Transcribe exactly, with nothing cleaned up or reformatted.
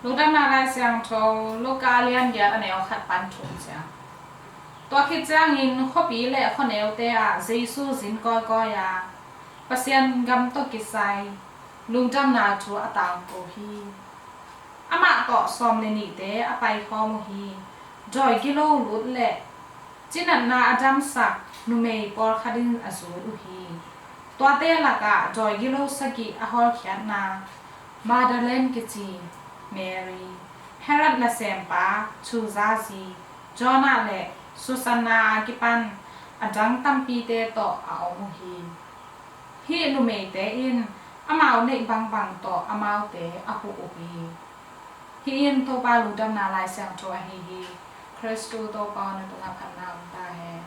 Lungdamna Lai Siangtho, Luka a lian giat, a neu khat pan thum ciang. Tua khit ciangin khuapi le khuaneute ah Jesu zin kawikawi a, Pasian gam tawh kisai lungdamna thu a tangko hi. Amah tawh sawm le nihte a paikhawm uh hi. Dawi gilo lut le cinatna a damsak numei pawlkhat in a zui uh hi. Tuate lakah dawi gilo sagih a hawlkhiatna Magdalene kici Mary, Herod nasempa Chuza zi Joanna le Susanna a kipan a dang tampite tawh a om uh hi. Hih numeite in amau neih bangbang tawh amaute a huh uh hi. Hih in Topa lungdamna Lai Siangtho ahi hi. Khristu Topa aw, na tungah phatna om ta hen.